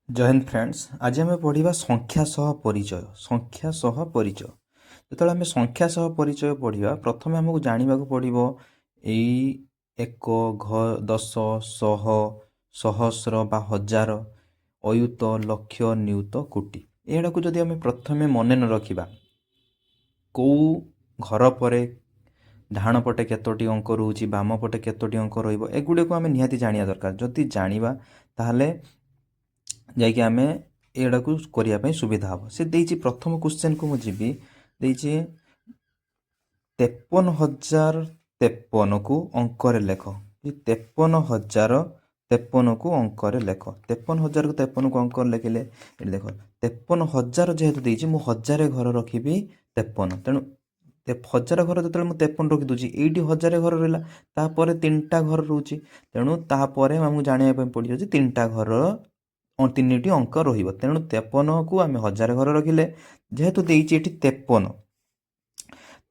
ଜୟ Hind friends, ଆଜି ଆମେ ପଢ଼ିବା ସଂଖ୍ୟା ସହ ପରିଚୟ। ସଂଖ୍ୟା ସହ ପରିଚୟ। ଯେତେବେଳେ ଆମେ ସଂଖ୍ୟା ସହ ପରିଚୟ ପଢ଼ିବା, ପ୍ରଥମେ ଆମକୁ ଜାଣିବାକୁ ପଡ଼ିବ ଏଇ ଏକ, ଦଶ, ଶହ, ସହସ୍ର ବା ହଜାର, ଅୟୁତ, ଲକ୍ଷ, ନିୟୁତ, କୋଟି। ଏଗୁଡ଼ାକୁ ଯଦି ଆମେ ପ୍ରଥମେ ମନେ ନ ରଖିବା, କେଉଁ ଘର ପରେ ଡାହାଣ ପଟେ କେତୋଟି ଅଙ୍କ ରହୁଛି, ବାମ ପଟେ କେତୋଟି ଅଙ୍କ ରହିବ, ଏଗୁଡ଼ିକୁ ଆମେ ନିହାତି ଜାଣିବା ଦରକାର। ଯଦି ଜାଣିବା, ତାହେଲେ ଯାଇକି ଆମେ ଏଗୁଡ଼ାକୁ କରିବା ପାଇଁ ସୁବିଧା ହେବ। ସେ ଦେଇଛି, ପ୍ରଥମ କ୍ୱେଶ୍ଚନକୁ ମୁଁ ଯିବି। ଦେଇଛି, 53,053କୁ ଅଙ୍କରେ ଲେଖ। 53,053କୁ ଅଙ୍କରେ ଲେଖ। 53,000କୁ 53କୁ ଅଙ୍କରେ ଲେଖିଲେ, ଏଠି ଦେଖ, 53,000 ଯେହେତୁ ଦେଇଛି, ମୁଁ ହଜାରେ ଘର ରଖିବି 53। ତେଣୁ ହଜାର ଘର ଯେତେବେଳେ ମୁଁ 53 ରଖିଦେଉଛି, ଏଇଠି ହଜାରେ ଘର ରହିଲା, ତାପରେ ତିନିଟା ଘର ରହୁଛି। ତେଣୁ ତାପରେ ଆମକୁ ଜାଣିବା ପାଇଁ ପଡ଼ିବ ଯେ ତିନିଟା ଘର, ତିନିଟି ଅଙ୍କ ରହିବ। ତେଣୁ 53କୁ ଆମେ ହଜାର ଘର ରଖିଲେ। ଯେହେତୁ ଦେଇଛି ଏଠି 53,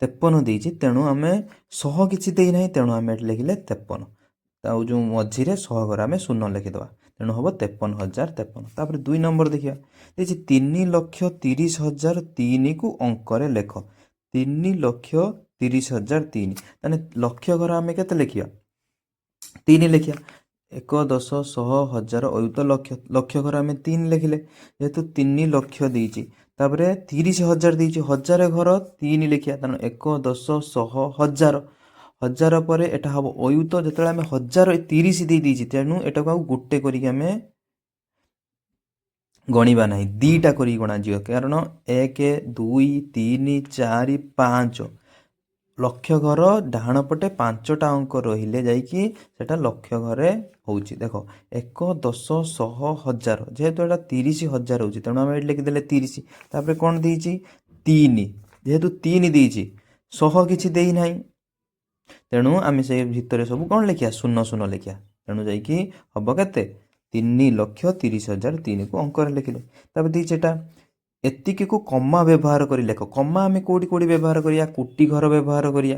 53 ଦେଇଛି, ତେଣୁ ଆମେ ଶହ କିଛି ଦେଇନାହିଁ। ତେଣୁ ଆମେ ଏଠି ଲେଖିଲେ 53। ଆଉ ଯେଉଁ ମଝିରେ ଶହ ଘର ଆମେ ଶୂନ ଲେଖିଦେବା। ତେଣୁ ହେବ 53,053। ତାପରେ 2 ନମ୍ବର ଦେଖିବା। ଦେଇଛି, 3,30,003କୁ ଅଙ୍କରେ ଲେଖ। 3,30,003, ତାହେଲେ ଲକ୍ଷ ଘର ଆମେ କେତେ ଲେଖିବା? ତିନି ଲେଖିବା। ଏକ, ଦଶ, ଶହ, ହଜାର, ଅୟୁତ, ଲକ୍ଷ। ଲକ୍ଷ ଘର ଆମେ ତିନି ଲେଖିଲେ। ଯେହେତୁ 3 ଲକ୍ଷ ଦେଇଛି, ତାପରେ 30,000 ଦେଇଛି, ହଜାର ଘର ତିନି ଲେଖିବା। ତେଣୁ ଏକ, ଦଶ, ଶହ, ହଜାର। ହଜାର ପରେ ଏଟା ହେବ ଅୟୁତ। ଯେତେବେଳେ ଆମେ ହଜାର 30 ଦେଇ ଦେଇଛି, ତେଣୁ ଏଟାକୁ ଆଉ ଗୋଟେ କରିକି ଆମେ ଗଣିବା ନାହିଁ, ଦୁଇଟା କରିକି ଗଣାଯିବ। କାରଣ ଏକ, ଦୁଇ, ତିନି, ଚାରି, ପାଞ୍ଚ। ଲକ୍ଷ ଘର ଡାହାଣ ପଟେ ପାଞ୍ଚଟା ଅଙ୍କ ରହିଲେ ଯାଇକି ସେଟା ଲକ୍ଷ ଘରେ ହେଉଛି। ଦେଖ, ଏକ, ଦଶ, ଶହ, ହଜାର। ଯେହେତୁ ଏଇଟା 30,000 ହେଉଛି, ତେଣୁ ଆମେ ଏଠି ଲେଖିଦେଲେ 30। ତାପରେ କ'ଣ ଦେଇଛି? ତିନି। ଯେହେତୁ ତିନି ଦେଇଛି, ଶହ କିଛି ଦେଇନାହିଁ, ତେଣୁ ଆମେ ସେ ଭିତରେ ସବୁ କ'ଣ ଲେଖିବା? ଶୂନ ଶୂନ ଲେଖିବା। ତେଣୁ ଯାଇକି ହେବ କେତେ? 3,30,003କୁ ଅଙ୍କରେ ଲେଖିଲେ। ତାପରେ ଦେଇଛି ଏଟା, ଏତିକିକୁ କମା ବ୍ୟବହାର କରି ଲେଖ। କମା ଆମେ କେଉଁଠି କେଉଁଠି ବ୍ୟବହାର କରିବା? କୋଟି ଘର ବ୍ୟବହାର କରିବା,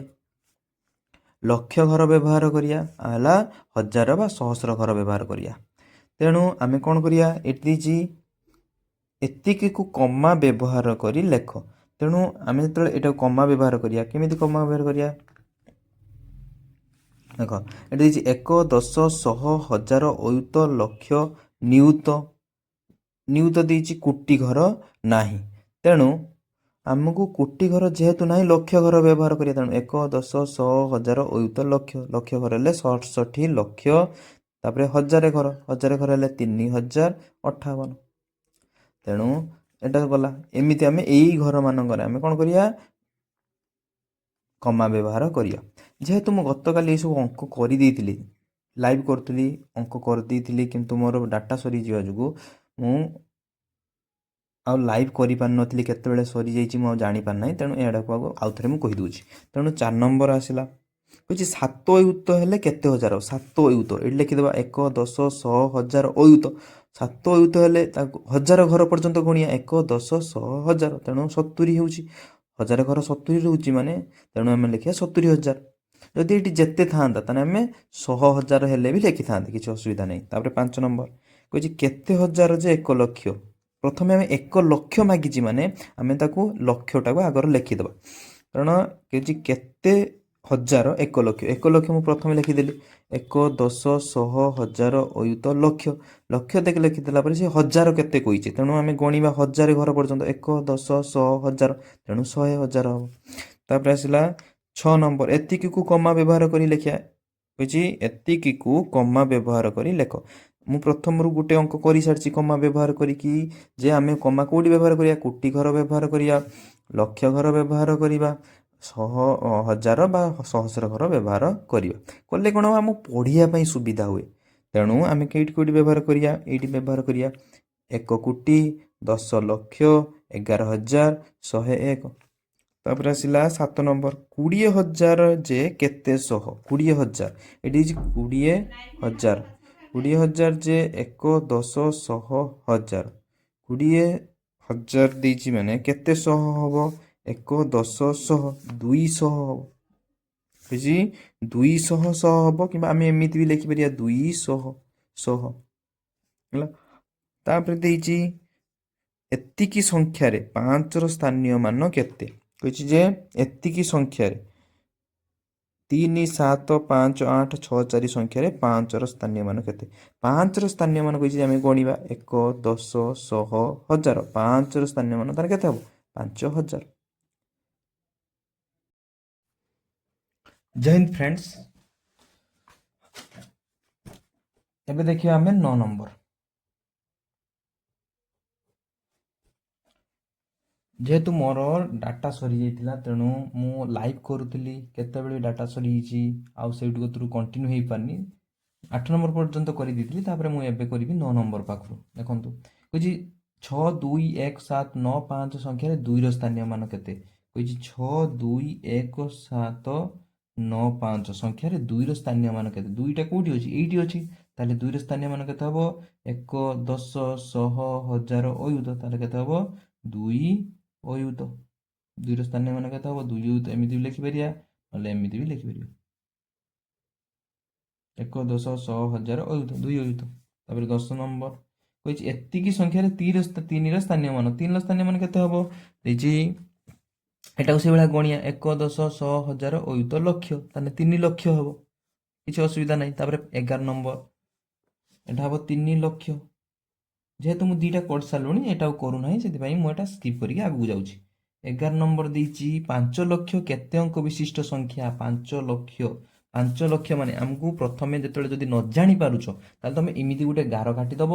ଲକ୍ଷ ଘର ବ୍ୟବହାର କରିବା, ଆଉ ହେଲା ହଜାର ବା ସହସ୍ର ଘର ବ୍ୟବହାର କରିବା। ତେଣୁ ଆମେ କ'ଣ କରିବା? ଏଠି ଦେଇଛି, ଏତିକିକୁ କମା ବ୍ୟବହାର କରି ଲେଖ। ତେଣୁ ଆମେ ଯେତେବେଳେ ଏଟାକୁ କମା ବ୍ୟବହାର କରିବା, କେମିତି କମା ବ୍ୟବହାର କରିବା? ଦେଖ, ଏଠି ଦେଇଛି ଏକ, ଦଶ, ଶହ, ହଜାର, ଅୟୁତ, ଲକ୍ଷ, ନିୟୁତ। ନିୟୁତ ଦେଇଛି, କୋଟି ଘର ନାହିଁ। ତେଣୁ ଆମକୁ କୋଟି ଘର ଯେହେତୁ ନାହିଁ, ଲକ୍ଷ ଘର ବ୍ୟବହାର କରିବା। ତେଣୁ ଏକ, ଦଶ, ଶହ, ହଜାର, ଅୟୁତ, ଲକ୍ଷ। ଲକ୍ଷ ଘର ହେଲେ 67 ଲକ୍ଷ। ତାପରେ ହଜାରେ ଘର, ହଜାରେ ଘର ହେଲେ 3,058। ତେଣୁ ଏଇଟା ଗଲା। ଏମିତି ଆମେ ଏଇ ଘରମାନଙ୍କରେ ଆମେ କ'ଣ କରିବା? କମା ବ୍ୟବହାର କରିବା। ଯେହେତୁ ମୁଁ ଗତକାଲି ଏସବୁ ଅଙ୍କ କରିଦେଇଥିଲି, ଲାଇଭ୍ କରୁଥିଲି, ଅଙ୍କ କରିଦେଇଥିଲି, କିନ୍ତୁ ମୋର ଡାଟା ସରିଯିବା ଯୋଗୁଁ ମୁଁ ଆଉ ଲାଇଭ୍ କରିପାରିନଥିଲି। କେତେବେଳେ ସରିଯାଇଛି, ମୁଁ ଆଉ ଜାଣିପାରିନାହିଁ। ତେଣୁ ଏହାଟାକୁ ଆଉ ଥରେ ମୁଁ କହିଦେଉଛି। ତେଣୁ 4 ନମ୍ବର ଆସିଲା। କହୁଛି, ସାତ ଅୟୁତ ହେଲେ କେତେ ହଜାର? ସାତ ଅୟୁତ ଏଠି ଲେଖିଦେବା। ଏକ, ଦଶ, ଶହ, ହଜାର, ଅୟୁତ। ସାତ ଅୟୁତ ହେଲେ ତାକୁ ହଜାର ଘର ପର୍ଯ୍ୟନ୍ତ ଗଣିବା। ଏକ, ଦଶ, ଶହ, ହଜାର। ତେଣୁ 70 ହେଉଛି। ହଜାର ଘର 70 ରହୁଛି ମାନେ, ତେଣୁ ଆମେ ଲେଖିବା 70,000। ଯଦି ଏଇଠି ଯେତେ ଥାନ୍ତା, ତାହେଲେ ଆମେ ଶହ ହଜାର ହେଲେ ବି ଲେଖିଥାନ୍ତେ, କିଛି ଅସୁବିଧା ନାହିଁ। ତାପରେ 5 ନମ୍ବର କହୁଛି, କେତେ ହଜାର ଯେ 1 ଲକ୍ଷ? ପ୍ରଥମେ ଆମେ 1 ଲକ୍ଷ ମାଗିଛି ମାନେ ଆମେ ତାକୁ ଲକ୍ଷଟାକୁ ଆଗରେ ଲେଖିଦେବା। କାରଣ କହୁଛି କେତେ ହଜାର 1 ଲକ୍ଷ। 1 ଲକ୍ଷ ମୁଁ ପ୍ରଥମେ ଲେଖିଦେଲି। ଏକ, ଦଶ, ଶହ, ହଜାର, ଅୟୁତ, ଲକ୍ଷ। ଲକ୍ଷ ଦେଖି ଲେଖିଦେଲା ପରେ ସେ ହଜାର କେତେ କହିଛି। ତେଣୁ ଆମେ ଗଣିବା ହଜାର ଘର ପର୍ଯ୍ୟନ୍ତ। ଏକ, ଦଶ, ଶହ, ହଜାର। ତେଣୁ 100,000 ହେବ। ତାପରେ ଆସିଲା 6 ନମ୍ବର। ଏତିକିକୁ କମା ବ୍ୟବହାର କରି ଲେଖିବା। କହିଛି, ଏତିକିକୁ କମା ବ୍ୟବହାର କରି ଲେଖ। ମୁଁ ପ୍ରଥମରୁ ଗୋଟେ ଅଙ୍କ କରିସାରିଛି କମା ବ୍ୟବହାର କରିକି, ଯେ ଆମେ କମା କେଉଁଠି ବ୍ୟବହାର କରିବା? କୋଟି ଘର ବ୍ୟବହାର କରିବା, ଲକ୍ଷ ଘର ବ୍ୟବହାର କରିବା, ଶହ, ହଜାର ବା ସହସ୍ର ଘର ବ୍ୟବହାର କରିବା। କଲେ କ'ଣ, ଆମକୁ ପଢ଼ିବା ପାଇଁ ସୁବିଧା ହୁଏ। ତେଣୁ ଆମେ କେଉଁଠି କେଉଁଠି ବ୍ୟବହାର କରିବା? ଏଇଠି ବ୍ୟବହାର କରିବା। 1,10,11,101। ତାପରେ ଆସିଲା 7 ନମ୍ବର। 20,000 ଯେ କେତେ ଶହ? 20,000 ଏଠି ହେଇଛି। 20,000, 20,000 ଯେ ଏକ, ଦଶ, ଶହ, ହଜାର। 20,000 ଦେଇଛି ମାନେ କେତେ ଶହ ହବ? ଏକ, ଦଶ, ଶହ, 200 ହବ। ହେଇଛି 200 ଶହ ହବ, କିମ୍ବା ଆମେ ଏମିତି ବି ଲେଖିପାରିବା 200 ଶହ ହେଲା। ତାପରେ ଦେଇଛି ଏତିକି ସଂଖ୍ୟାରେ 5ର ସ୍ଥାନୀୟ ମାନ କେତେ। କହିଛି ଯେ ଏତିକି ସଂଖ୍ୟାରେ 3 7 5 8 6 4 ସଂଖ୍ୟାରେ 5ର ସ୍ଥାନୀୟ ମାନ କେତେ। 5ର ସ୍ଥାନୀୟ ମାନ କହିଛି ଯେ ଆମେ ଗଣିବା 1 10 100 1000। 5ର ସ୍ଥାନୀୟ ମାନ ତାହେଲେ କେତେ ହେବ? 5000। ଜୟ ହିନ୍ଦ ଫ୍ରେଣ୍ଡସ୍। ଏବେ ଦେଖିବା ଆମେ 9 ନମ୍ବର। ଯେହେତୁ ମୋର ଡାଟା ସରିଯାଇଥିଲା ତେଣୁ ମୁଁ ଲାଇଭ୍ କରୁଥିଲି, କେତେବେଳେ ଡାଟା ସରିଯାଇଛି ଆଉ ସେଇଠୁ କତୁରୁ କଣ୍ଟିନ୍ୟୁ ହେଇପାରିନି। 8 ନମ୍ବର ପର୍ଯ୍ୟନ୍ତ କରିଦେଇଥିଲି, ତାପରେ ମୁଁ ଏବେ କରିବି 9 ନମ୍ବର ପାଖରୁ। ଦେଖନ୍ତୁ କହିଛି 6 2 1 7 9 5 ସଂଖ୍ୟାରେ 2ର ସ୍ଥାନୀୟ ମାନ କେତେ। କହିଛି 6 2 1 7 9 5 ସଂଖ୍ୟାରେ 2ର ସ୍ଥାନୀୟ ମାନ କେତେ। 2ଟା କେଉଁଠି ଅଛି? ଏଇଠି ଅଛି। ତାହେଲେ 2ର ସ୍ଥାନୀୟ ମାନ କେତେ ହେବ? 1 10 100 1000 ଅୟୁତ। ତାହେଲେ କେତେ ହେବ? 2 ଅୟୁତ। 2ର ସ୍ଥାନୀୟ ମାନ କେତେ ହେବ? 2 ଅୟୁତ। ଏମିତି ବି ଲେଖିପାରିବା, ନହେଲେ ଏମିତି ବି ଲେଖିପାରିବା। 1 10 100 1000 ଅୟୁତ, 2 ଅୟୁତ। ତାପରେ 10 ନମ୍ବର କହିଛି ଏତିକି ସଂଖ୍ୟାରେ 3ର ସ୍ଥାନୀୟ ମାନ। 3ର ସ୍ଥାନୀୟ ମାନ କେତେ ହେବ? ଦେଇଛି ଏଟାକୁ ସେଇଭଳିଆ ଗଣିଆ, 1 10 100 1000 ଅୟୁତ ଲକ୍ଷ, ତାହେଲେ 3 ଲକ୍ଷ ହେବ, କିଛି ଅସୁବିଧା ନାହିଁ। ତାପରେ 11 ନମ୍ବର ଏଟା ହେବ 3 ଲକ୍ଷ। ଯେହେତୁ ମୁଁ 2ଟା କରିସାରିଲୁଣି ଏଟାକୁ କରୁନାହିଁ, ସେଥିପାଇଁ ମୁଁ ଏଟା ସ୍କିପ୍ କରିକି ଆଗକୁ ଯାଉଛି। 11 ନମ୍ବର ଦେଇଛି 5 ଲକ୍ଷ କେତେ ଅଙ୍କ ବିଶିଷ୍ଟ ସଂଖ୍ୟା। 5 ଲକ୍ଷ, 5 ଲକ୍ଷ ମାନେ ଆମକୁ ପ୍ରଥମେ ଯେତେବେଳେ ଯଦି ନ ଜାଣିପାରୁଛ ତାହେଲେ ତମେ ଏମିତି ଗୋଟେ ଗାର କାଟିଦେବ।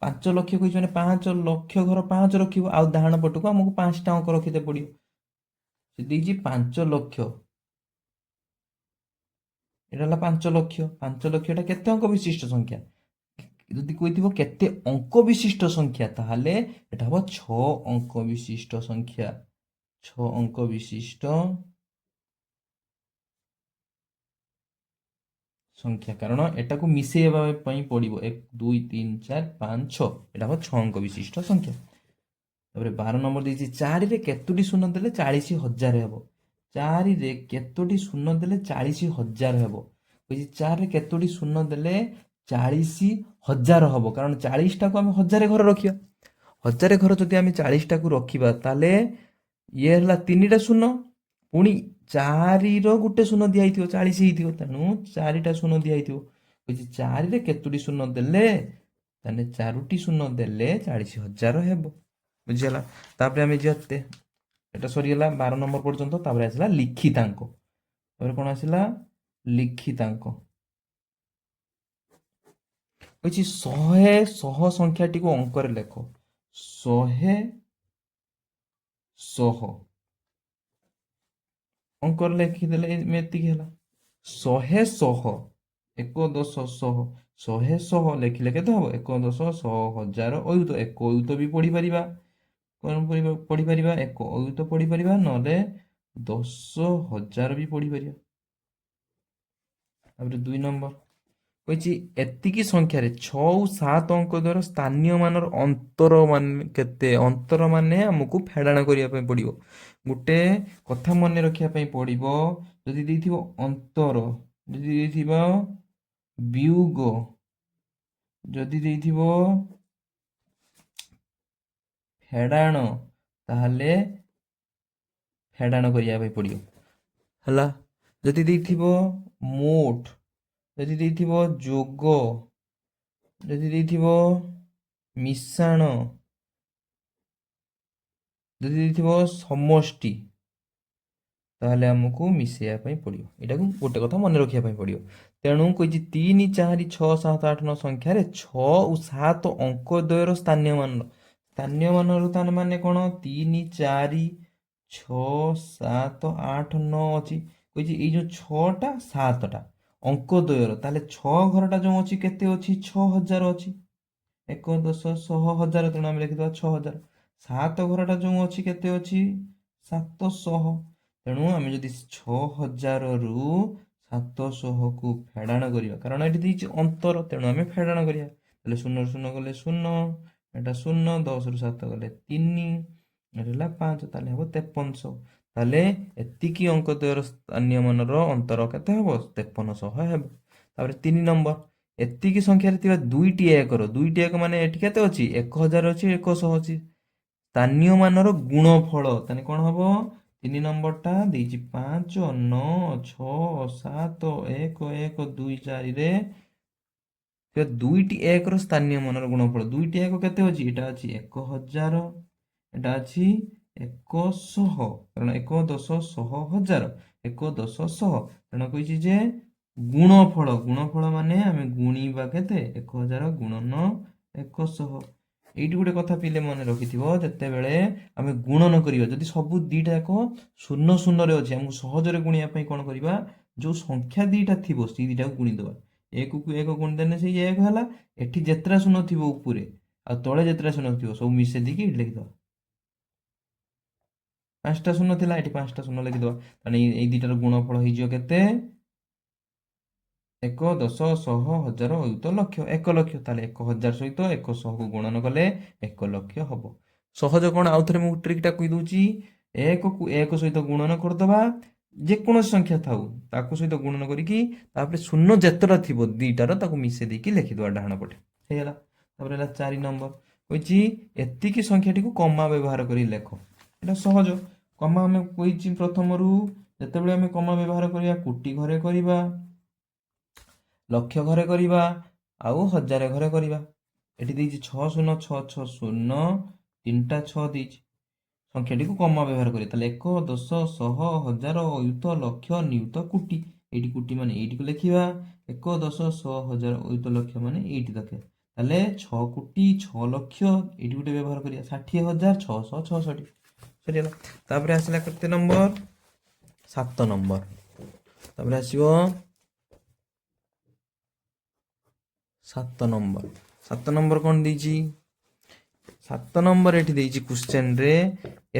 5 ଲକ୍ଷ କହିଛି ମାନେ 5 ଲକ୍ଷ ଘର 5 ରଖିବ, ଆଉ ଡାହାଣ ପଟକୁ ଆମକୁ 5ଟା ଅଙ୍କ ରଖିତେ ପଡ଼ିବ। ସେ ଦେଇଛି 5 ଲକ୍ଷ, ଏଟା ହେଲା 5 ଲକ୍ଷ। 5 ଲକ୍ଷଟା କେତେ ଅଙ୍କ ବିଶିଷ୍ଟ ସଂଖ୍ୟା? ଯଦି କହିଥିବ କେତେ ଅଙ୍କ ବିଶିଷ୍ଟ ସଂଖ୍ୟା ତାହେଲେ ଏଟା ହେବ 6 ଅଙ୍କ ବିଶିଷ୍ଟ ସଂଖ୍ୟା। 6 ଅଙ୍କ ବିଶିଷ୍ଟ ସଂଖ୍ୟା, କାରଣ ଏଟାକୁ ମିଶେଇବା ପାଇଁ ପଡ଼ିବ। 1 2 3 4 5 6, ଏଟା ହେବ 6 ଅଙ୍କ ବିଶିଷ୍ଟ ସଂଖ୍ୟା। ତାପରେ 12 ନମ୍ବର ଦେଇଛି 4ରେ କେତୋଟି ଶୂନ ଦେଲେ 40,000 ହେବ। 4ରେ କେତୋଟି ଶୂନ ଦେଲେ 40,000 ହେବ। କହିଛି 4ରେ କେତୋଟି ଶୂନ ଦେଲେ 40,000 ହେବ, କାରଣ 40ଟାକୁ ଆମେ 1000 ଘର ରଖିବା। 1000 ଘର ଯଦି ଆମେ 40ଟାକୁ ରଖିବା ତାହେଲେ ଇଏ ହେଲା 3ଟା ଶୂନ, ପୁଣି 4ର ଗୋଟେ ଶୂନ ଦିଆହେଇଥିବ 40 ହେଇଥିବ, ତେଣୁ 4ଟା ଶୂନ ଦିଆହେଇଥିବ। କହିଛି 4ରେ କେତୋଟି ଶୂନ ଦେଲେ ତାହେଲେ 4ଟି ଶୂନ ଦେଲେ 40,000 ହେବ। ବୁଝିଗଲା? ତାପରେ ଆମେ ଯିବା ଏଟା ସରିଗଲା 12 ନମ୍ବର ପର୍ଯ୍ୟନ୍ତ। ତାପରେ ଆସିଲା ଲିଖିତାଙ୍କ। ତାପରେ କ'ଣ ଆସିଲା? ଲିଖିତାଙ୍କ। କହିଛି 100 ଶହ ସଂଖ୍ୟାଟିକୁ ଅଙ୍କରେ ଲେଖ। 100 ଶହ ଅଙ୍କରେ ଲେଖିଦେଲେ ଏତିକି ହେଲା। 100 ଶହ 1 10 ଶହ, 100 ଶହ ଲେଖିଲେ କେତେ ହେବ? 1 10 100 1000 ଅୟୁତ। 1 ଅୟୁତ ବି ପଢ଼ିପାରିବା, କ'ଣ ପଢ଼ିପାରିବା? 1 ଅୟୁତ ପଢ଼ିପାରିବା, ନହେଲେ 10,000 ବି ପଢ଼ିପାରିବା। ତାପରେ 2 ନମ୍ବର କହିଛି ଏତିକି ସଂଖ୍ୟାରେ 6 ଓ 7 ଅଙ୍କ ଦ୍ୱାରା ସ୍ଥାନୀୟ ମାନର ଅନ୍ତର ମାନେ କେତେ। ଅନ୍ତର ମାନେ ଆମକୁ ଫେଡ଼ାଣ କରିବା ପାଇଁ ପଡ଼ିବ। ଗୋଟେ କଥା ମନେ ରଖିବା ପାଇଁ ପଡ଼ିବ, ଯଦି ଦେଇଥିବ ଅନ୍ତର, ଯଦି ଦେଇଥିବ ବିୟୋଗ, ଯଦି ଦେଇଥିବ ଫେଡ଼ାଣ, ତାହେଲେ ଫେଡ଼ାଣ କରିବା ପାଇଁ ପଡ଼ିବ। ହେଲା, ଯଦି ଦେଇଥିବ ମୋଟ, ଯଦି ଦେଇଥିବ ଯୋଗ, ଯଦି ଦେଇଥିବ ମିଶାଣ, ଯଦି ଦେଇଥିବ ସମଷ୍ଟି, ତାହେଲେ ଆମକୁ ମିଶେଇବା ପାଇଁ ପଡ଼ିବ। ଏଇଟାକୁ ଗୋଟେ କଥା ମନେ ରଖିବା ପାଇଁ ପଡ଼ିବ। ତେଣୁ କହିଛି 3 4 6 7 8 9 ସଂଖ୍ୟାରେ 6 ଓ 7 ଅଙ୍କ ଦ୍ୱୟର ସ୍ଥାନୀୟ ମାନର, ସ୍ଥାନୀୟ ମାନର ତାହେଲେ ମାନେ କ'ଣ? 3 4 6 7 8 9 ଅଛି। କହିଛି ଏଇ ଯୋଉ 6ଟା 7ଟା ଅଙ୍କ ଦ୍ୱୟର, ତାହେଲେ 6 ଘରଟା ଯୋଉ ଅଛି କେତେ ଅଛି? 6000 ଅଛି। 1 10 100 1000, ତେଣୁ ଆମେ ଲେଖିଦେବା 6000। 7 ଘରଟା ଯୋଉ ଅଛି କେତେ ଅଛି? 700। ତେଣୁ ଆମେ ଯଦି 6000ରୁ 700କୁ ଫେଡ଼ାଣ କରିବା, କାରଣ ଏଠି ଦେଇଛି ଅନ୍ତର, ତେଣୁ ଆମେ ଫେଡ଼ାଣ କରିବା। ତାହେଲେ 0 0 ଗଲେ 0, ଏଟା 0, 10ରୁ 7 ଗଲେ 3, ଏଟା ହେଲା 5, ତାହେଲେ ହେବ 5300। ତାହେଲେ ଏତିକି ଅଙ୍କ ଦ୍ୱୟର ସ୍ଥାନୀୟ ମାନର ଅନ୍ତର କେତେ ହେବ? 5300 ହେବ। ତାପରେ 3 ନମ୍ବର ଏତିକି ସଂଖ୍ୟାରେ ଥିବା ଦୁଇଟି ଏକର, ଦୁଇଟି ଏକ ମାନେ ଏଠି କେତେ ଅଛି? 1000 ଅଛି, 100 ଅଛି, ସ୍ଥାନୀୟ ମାନର ଗୁଣଫଳ ତାହେଲେ କ'ଣ ହବ? 3 ନମ୍ବରଟା ଦେଇଛି 5 9 6 7 1 1 2 4ରେ ଦୁଇଟି ଏକର ସ୍ଥାନୀୟ ମାନର ଗୁଣଫଳ। ଦୁଇଟି ଏକ କେତେ ଅଛି? ଏଇଟା ଅଛି 1000, ଏଇଟା ଅଛି 100, କାରଣ 1 10 100 1000, 1 10 100। ତେଣୁ କହିଛି ଯେ ଗୁଣଫଳ, ଗୁଣଫଳ ମାନେ ଆମେ ଗୁଣିବା କେତେ? 1000 ଗୁଣନ 100। ଏଇଠି ଗୋଟେ କଥା ପିଲେ ମନେ ରଖିଥିବ, ଯେତେବେଳେ ଆମେ ଗୁଣନ କରିବା, ଯଦି ସବୁ ଦୁଇଟା ଯାକ ଶୂନ ଶୂନରେ ଅଛି, ଆମକୁ ସହଜରେ ଗୁଣିବା ପାଇଁ କ'ଣ କରିବା? ଯେଉଁ ସଂଖ୍ୟା ଦୁଇଟା ଥିବ ସେଇ ଦୁଇଟାକୁ ଗୁଣିଦେବା। 1କୁ 1 ଗୁଣିଦେଲେ ସେଇ 1 ହେଲା। ଏଠି ଯେତେଟା ଶୂନ ଥିବ ଉପରେ ଆଉ ତଳେ ଯେତେଟା ଶୂନ ଥିବ ସବୁ ମିଶେଇ ଦେଇକି ଏଠି ଲେଖିଦେବା। 5ଟା ଶୂନ ଥିଲା, ଏଠି 5ଟା ଶୂନ ଲେଖିଦେବା। ତାହେଲେ ଏଇ ଦୁଇଟାର ଗୁଣଫଳ ହେଇଯିବ କେତେ? 1 10 100 1000 ଅୟୁତ ଲକ୍ଷ, 1 ଲକ୍ଷ। ତାହେଲେ 1000 ସହିତ 100କୁ ଗୁଣନ କଲେ 1 ଲକ୍ଷ ହବ। ସହଜ କ'ଣ? ଆଉ ଥରେ ମୁଁ ଟ୍ରିକ୍ଟା କହିଦେଉଛି। 1କୁ 1 ସହିତ ଗୁଣନ କରିଦେବା, ଯେକୌଣସି ସଂଖ୍ୟା ଥାଉ ତାକୁ ସହିତ ଗୁଣନ କରିକି ତାପରେ ଶୂନ ଯେତେଟା ଥିବ ଦୁଇଟାର ତାକୁ ମିଶେଇ ଦେଇକି ଲେଖିଦେବା ଡାହାଣ ପଟେ, ହେଇଗଲା। ତାପରେ ହେଲା 4 ନମ୍ବର, କହିଛି ଏତିକି ସଂଖ୍ୟାଟିକୁ କମା ବ୍ୟବହାର କରି ଲେଖ। ଏଇଟା ସହଜ। କମା ଆମେ କହିଛି ପ୍ରଥମରୁ, ଯେତେବେଳେ ଆମେ କମା ବ୍ୟବହାର କରିବା କୋଟି ଘରେ କରିବା, ଲକ୍ଷ ଘରେ କରିବା, ଆଉ ହଜାରେ ଘରେ କରିବା। ଏଠି ଦେଇଛି 6 0 6 6 0, 3ଟା 6 ଦେଇଛି। ସଂଖ୍ୟାଟିକୁ କମା ବ୍ୟବହାର କରିବା, ତାହେଲେ 1 10 100 1000 ଅୟୁତ ଲକ୍ଷ ନିୟୁତ କୋଟି। ଏଇଠି କୋଟି ମାନେ ଏଇଠିକୁ ଲେଖିବା, 1 10 100 1000 ଅୟୁତ ଲକ୍ଷ ମାନେ ଏଇଠି ଦରକାର। ତାହେଲେ 6 କୋଟି 6 ଲକ୍ଷ ଏଇଠି ଗୋଟେ ବ୍ୟବହାର କରିବା, 60,666। ସରିଗଲା। ତାପରେ ଆସିଲା କେତେ ନମ୍ବର? 7 ନମ୍ବର। ତାପରେ ଆସିବ 7 ନମ୍ବର। 7 ନମ୍ବର କ'ଣ ଦେଇଛି? 7 ନମ୍ବର ଏଠି ଦେଇଛି କ୍ୱେଶ୍ଚେନରେ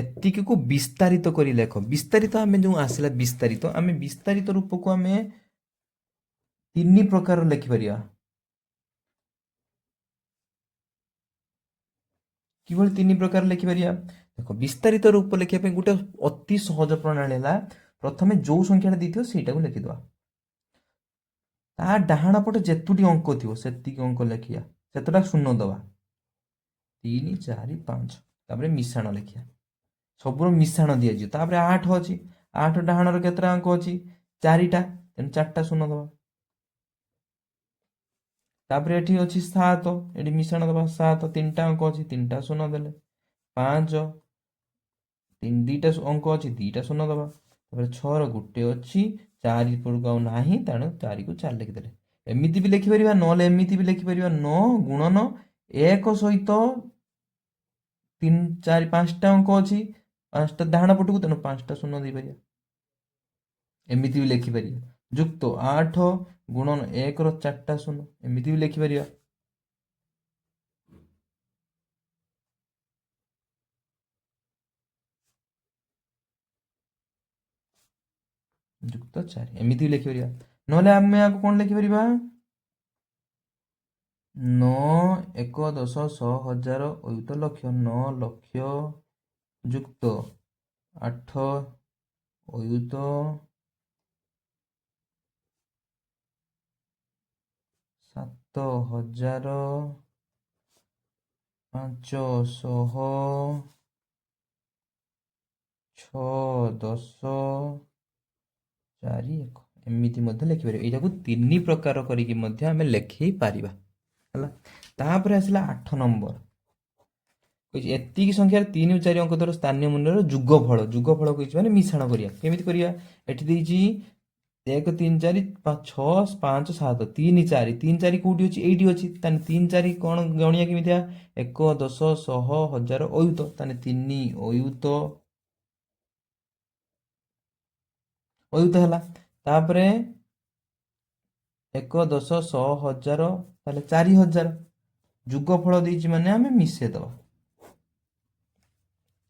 ଏତିକିକୁ ବିସ୍ତାରିତ କରି ଲେଖ। ବିସ୍ତାରିତ ଆମେ ଯେଉଁ ଆସିଲା ବିସ୍ତାରିତ, ଆମେ ବିସ୍ତାରିତ ରୂପକୁ ଆମେ 3 ପ୍ରକାର ଲେଖିପାରିବା। କିଭଳି 3 ପ୍ରକାର ଲେଖିପାରିବା? ଦେଖ, ବିସ୍ତାରିତ ରୂପ ଲେଖିବା ପାଇଁ ଗୋଟେ ଅତି ସହଜ ପ୍ରଣାଳୀ ହେଲା, ପ୍ରଥମେ ଯେଉଁ ସଂଖ୍ୟାଟା ଦେଇଥିବ ସେଇଟାକୁ ଲେଖିଦେବା, ତା ଡାହାଣ ପଟେ ଯେତୁଟି ଅଙ୍କ ଥିବ ସେତିକି ଅଙ୍କ ଲେଖିବା, ସେତେଟା ଶୂନ ଦେବା, 3 4 5, ତାପରେ ମିଶାଣ ଲେଖିବା, ସବୁର ମିଶାଣ ଦିଆଯିବ। ତାପରେ 8 ଅଛି, 8 ଡାହାଣର କେତେଟା ଅଙ୍କ ଅଛି? 4ଟା, ତେଣୁ 4ଟା ଶୂନ ଦେବା। ତାପରେ ଏଠି ଅଛି 7, ଏଠି ମିଶାଣ ଦେବା 7, 3ଟା ଅଙ୍କ ଅଛି, 3ଟା ଶୂନ ଦେଲେ, 5, 2ଟା ଅଙ୍କ ଅଛି, 2ଟା ଶୂନ ଦେବା। ତାପରେ 6ର ଗୋଟେ ଅଛି, 4 ପରକୁ ଆଉ ନାହିଁ, ତେଣୁ 4କୁ 4 ଲେଖିଦେଲେ। ଏମିତି ବି ଲେଖିପାରିବା, ନହେଲେ ଏମିତି ବି ଲେଖିପାରିବା, 9 ଗୁଣନ 1 ସହିତ 3 4 5ଟା ଅଙ୍କ ଅଛି, 5ଟା ଡାହାଣ ପଟକୁ, ତେଣୁ 5ଟା ଶୂନ ଦେଇପାରିବା। ଏମିତି ବି ଲେଖିପାରିବା, ଯୁକ୍ତ 8 ଗୁଣନ 1ର 4ଟା ଶୂନ, ଏମିତି ବି ଲେଖିପାରିବା। ଯୁକ୍ତ 4 ଏମିତି ବି ଲେଖିପାରିବା। ନହେଲେ ଆମେ ଆକୁ କ'ଣ ଲେଖିପାରିବା? 9 1 10 100 1000 ଅୟୁତ ଲକ୍ଷ, 9 ଲକ୍ଷ ଯୁକ୍ତ 8 ଅୟୁତ 7500 6 10 4 1, ଏମିତି ମଧ୍ୟ ଲେଖିପାରିବା। ଏଇଟାକୁ 3 ପ୍ରକାର କରିକି ମଧ୍ୟ ଆମେ ଲେଖି ପାରିବା, ହେଲା। ତାପରେ ଆସିଲା 8 ନମ୍ବର, କହିଛି ଏତିକି ସଂଖ୍ୟାରେ 3 4 ଅଙ୍କ ଦ୍ୱାରା ସ୍ଥାନୀୟ ମୂଲ୍ୟର ଯୁଗଫଳ। ଯୁଗଫଳ କହିଛି ମାନେ ମିଶାଣ କରିବା। କେମିତି କରିବା? ଏଠି ଦେଇଛି 1 3 4 6 5 7, 3 4, 3 4 କୋଉଠି ଅଛି? ଏଇଠି ଅଛି। ତାହେଲେ 3 4 କ'ଣ ଗଣିବା କେମିତିଆ? 1 10 100 1000 ଅୟୁତ, ତାହେଲେ 3 ଅୟୁତ, ଅୟୁତ ହେଲା। ତାପରେ 1 10 100 1000, ତାହେଲେ 4000। ଯୁଗଫଳ ଦେଇଛି ମାନେ ଆମେ ମିଶେଇ ଦେବା।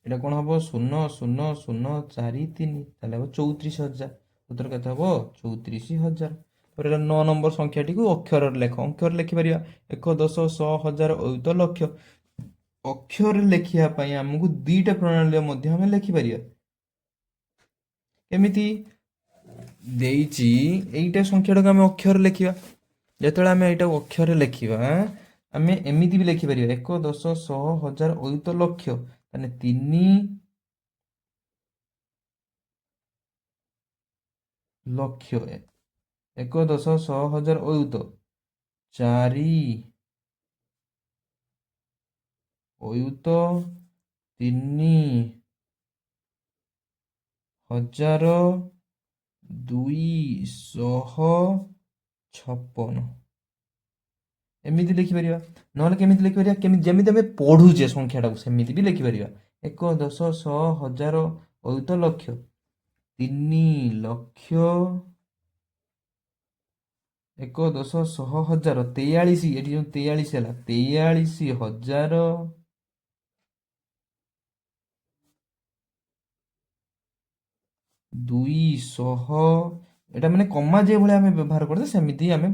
ଏଇଟା କ'ଣ ହବ? 0 0 0 4 3, ତାହେଲେ ହବ 34,000। ଉତ୍ତର କେତେ ହବ? 34,000। ତାପରେ ହେଲା 9 ନମ୍ବର ସଂଖ୍ୟାଟିକୁ ଅକ୍ଷରରେ ଲେଖ। ଅକ୍ଷରରେ ଲେଖିପାରିବା 1 10 100 1000 ଅୟୁତ ଲକ୍ଷ। ଅକ୍ଷରରେ ଲେଖିବା ପାଇଁ ଆମକୁ 2ଟା ପ୍ରଣାଳୀରେ ମଧ୍ୟ ଆମେ ଲେଖିପାରିବା। କେମିତି ଦେଇଛି ଏଇଟା ସଂଖ୍ୟାଟାକୁ ଆମେ ଅକ୍ଷରରେ ଲେଖିବା। ଯେତେବେଳେ ଆମେ ଏଇଟାକୁ ଅକ୍ଷରରେ ଲେଖିବା, ଆମେ ଏମିତି ବି ଲେଖିପାରିବା, ଏକ ଦଶ ଶହ ହଜାର ଅୟୁତ ଲକ୍ଷ, ତାହେଲେ 3 ଲକ୍ଷ, ଏକ ଦଶ ଶହ ହଜାର ଅୟୁତ 4 ଅୟୁତ 3256, ଏମିତି ଲେଖିପାରିବା। ନହେଲେ କେମିତି ଲେଖିପାରିବା? କେମିତି ଯେମିତି ଆମେ ପଢ଼ୁଛେ ସଂଖ୍ୟାଟାକୁ ସେମିତି ବି ଲେଖିପାରିବା। ଏକ ଦଶ ଶହ ହଜାର ଅୟୁତ ଲକ୍ଷ, 3 ଲକ୍ଷ ଏକ ଦଶ ଶହ ହଜାର 43, ଏଠି ଯେଉଁ 43 ହେଲା 43,200। ଏଇଟା ମାନେ କମା ଯେଭଳିଆ ଆମେ ବ୍ୟବହାର କରୁଛେ ସେମିତି ଆମେ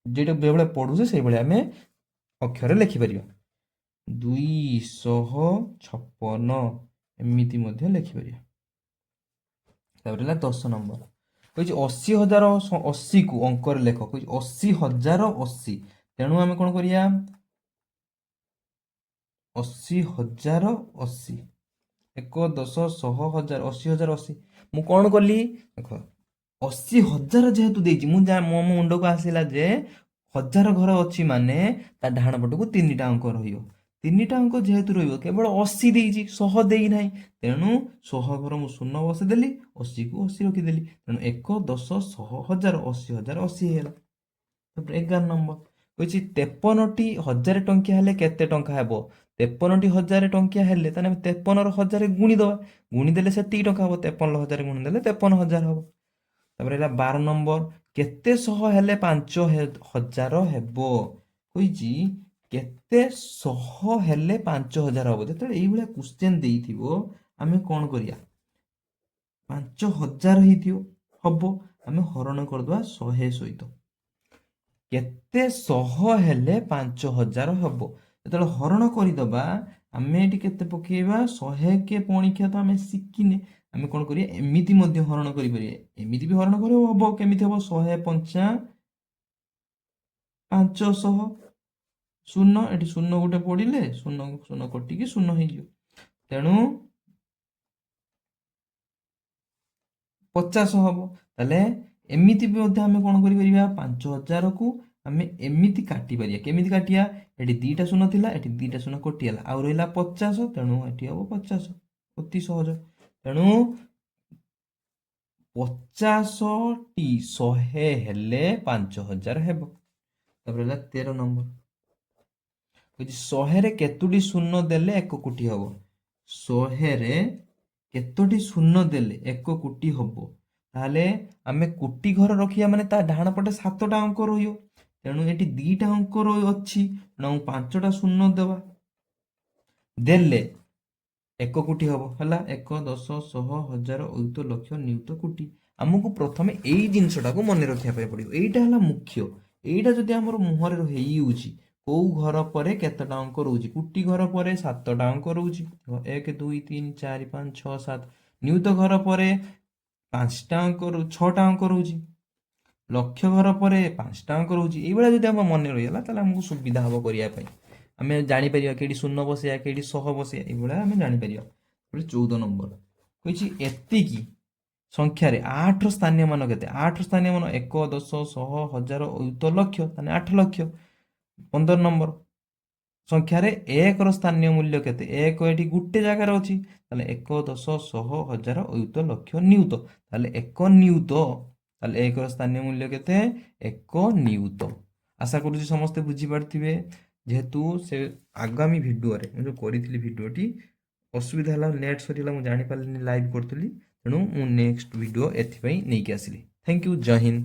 ଯେଟା ଯେଭଳିଆ ପଢ଼ୁଛେ ସେଇଭଳିଆ ଆମେ ଅକ୍ଷରରେ ଲେଖିପାରିବା। 256 ଏମିତି ମଧ୍ୟ ଲେଖିପାରିବା। ତାପରେ ହେଲା 10 ନମ୍ବର, କହିଛି 80,080କୁ ଅଙ୍କରେ ଲେଖ। କହିଛି 80,080, ତେଣୁ ଆମେ କ'ଣ କରିବା? 80,080, ଏକ ଦଶ ଶହ ହଜାର 80,080। ମୁଁ କ'ଣ କଲି ଦେଖ, 80,000 ଯେହେତୁ ଦେଇଛି, ମୁଁ ଯା ମୋ ମୁଣ୍ଡକୁ ଆସିଲା ଯେ ହଜାର ଘର ଅଛି ମାନେ ତା ଡାହାଣ ପଟକୁ 3ଟା ଅଙ୍କ ରହିବ। 3ଟା ଅଙ୍କ ଯେହେତୁ ରହିବ, କେବଳ 80 ଦେଇଛି, ଶହ ଦେଇନାହିଁ, ତେଣୁ ଶହ ଘର ମୁଁ ଶୂନ ବସେଇଦେଲି, 80କୁ 80 ରଖିଦେଲି। ତେଣୁ ଏକ ଦଶ ଶହ ହଜାର 80,080 ହେଇଗଲା। ତାପରେ 11 ନମ୍ବର କହିଛି 53ଟି ହଜାରେ ଟଙ୍କିଆ ହେଲେ କେତେ ଟଙ୍କା ହେବ? 53ଟି ହଜାରେ ଟଙ୍କିଆ ହେଲେ ତାହେଲେ ଆମେ 53ର ହଜାରେ ଗୁଣିଦେବା, ଗୁଣିଦେଲେ ସେତିକି ଟଙ୍କା ହେବ। 53 ହଜାରେ ଗୁଣିଦେଲେ 53,000 ହେବ। ତାପରେ ହେଲା 12 ନମ୍ବର, କେତେ ଶହ ହେଲେ 5,000 ହେବ? କହିଛି କେତେ ଶହ ହେଲେ 5,000 ହେବ। ଯେତେବେଳେ ଏଇଭଳିଆ କ୍ୱେଶ୍ଚେନ୍ ଦେଇଥିବ ଆମେ କ'ଣ କରିବା? 5,000 ହେଇଥିବ ହବ, ଆମେ ହରଣ କରିଦେବା 100 ସହିତ। କେତେ ଶହ ହେଲେ 5,000 ହେବ, ଯେତେବେଳେ ହରଣ କରିଦେବା ଆମେ ଏଠି କେତେ ପକେଇବା? 100 କେ ପଣିଖିଆ ତ ଆମେ ଶିଖିନେ। ଆମେ କ'ଣ କରିବା? ଏମିତି ମଧ୍ୟ ହରଣ କରିପାରିବା, ଏମିତି ବି ହରଣ କରିବ ହବ। କେମିତି ହବ? 100 ପଞ୍ଚା 500, ଶୂନ, ଏଠି ଶୂନ ଗୋଟେ ପଡ଼ିଲେ ଶୂନ ଶୂନ କଟିକି ଶୂନ ହେଇଯିବ, ତେଣୁ 50 ହବ। ତାହେଲେ ଏମିତି ବି ମଧ୍ୟ ଆମେ କ'ଣ କରିପାରିବା? 5,000କୁ ଆମେ ଏମିତି କାଟିପାରିବା। କେମିତି କାଟିବା? ଏଠି 2ଟା ଶୂନ ଥିଲା, ଏଠି 2ଟା ଶୂନ କଟିଗଲା, ଆଉ ରହିଲା 50, ତେଣୁ ଏଠି ହବ 50। ଅତି ସହଜ। ତେଣୁ 50ଟି 100 ହେଲେ 5,000 ହେବ। ତାପରେ ହେଲା 13 ନମ୍ବର, କହିଛି 100ରେ କେତୋଟି ଶୂନ ଦେଲେ 1 କୋଟି ହବ? 100ରେ କେତୋଟି ଶୂନ ଦେଲେ 1 କୋଟି ହବ? ତାହେଲେ ଆମେ କୋଟି ଘର ରଖିବା ମାନେ ତା ଡାହାଣ ପଟେ 7ଟା ଅଙ୍କ ରହିବ, ତେଣୁ ଏଠି 2ଟା ଅଙ୍କ ଅଛି, ତେଣୁ ଆମକୁ 5ଟା ଶୂନ ଦେବା, ଦେଲେ 1 କୋଟି ହବ। ହେଲା ଏକ ଦଶ ଶହ ହଜାର ଅୟୁତ ଲକ୍ଷ ନିୟୁତ କୋଟି। ଆମକୁ ପ୍ରଥମେ ଏଇ ଜିନିଷଟାକୁ ମନେ ରଖିବା ପାଇଁ ପଡ଼ିବ, ଏଇଟା ହେଲା ମୁଖ୍ୟ। ଏଇଟା ଯଦି ଆମର ମୁହଁରେ ହେଇଯାଉଛି, କୋଉ ଘର ପରେ କେତେଟା ଅଙ୍କ ରହୁଛି, କୋଟି ଘର ପରେ 7ଟା ଅଙ୍କ ରହୁଛି, 1 2 3 4 5 6 7। ନିୟୁତ ଘର ପରେ 5ଟା ଅଙ୍କ, 6ଟା ଅଙ୍କ ରହୁଛି, ଲକ୍ଷ ଘର ପରେ 5ଟା ଅଙ୍କ ରହୁଛି। ଏଇଭଳିଆ ଯଦି ଆମ ମନେ ରହିଗଲା ତାହେଲେ ଆମକୁ ସୁବିଧା ହବ କରିବା ପାଇଁ, ଆମେ ଜାଣିପାରିବା କେଇଠି ଶୂନ ବସେଇବା, କେଇଠି ଶହ ବସେଇବା, ଏଇଭଳିଆ ଆମେ ଜାଣିପାରିବା। ତାପରେ 14 ନମ୍ବର କହିଛି ଏତିକି ସଂଖ୍ୟାରେ 8ର ସ୍ଥାନୀୟ ମାନ କେତେ? 8ର ସ୍ଥାନୀୟ ମାନ ଏକ ଦଶ ଶହ ହଜାର ଅୟୁତ ଲକ୍ଷ, ତାହେଲେ 8 ଲକ୍ଷ। 15 ନମ୍ବର ସଂଖ୍ୟାରେ 1ର ସ୍ଥାନୀୟ ମୂଲ୍ୟ କେତେ? 1 ଏଠି ଗୋଟେ ଜାଗାରେ ଅଛି, ତାହେଲେ ଏକ ଦଶ ଶହ ହଜାର ଅୟୁତ ଲକ୍ଷ ନିୟୁତ, ତାହେଲେ 1 ନିୟୁତ। ତାହେଲେ 1ର ସ୍ଥାନୀୟ ମୂଲ୍ୟ କେତେ? 1 ନିୟୁତ। ଆଶା କରୁଛି ସମସ୍ତେ ବୁଝିପାରିଥିବେ। ଯେହେତୁ ସେ ଆଗାମୀ ଭିଡ଼ିଓରେ ମୁଁ ଯେଉଁ କରିଥିଲି ଭିଡ଼ିଓଟି ଅସୁବିଧା ହେଲା, ନେଟ୍ ସରିଗଲା, ମୁଁ ଜାଣିପାରିଲିନି ଲାଇଭ୍ କରୁଥିଲି, ତେଣୁ ମୁଁ ନେକ୍ସଟ ଭିଡ଼ିଓ ଏଥିପାଇଁ ନେଇକି ଆସିଲି। Thank you, Jay Hind.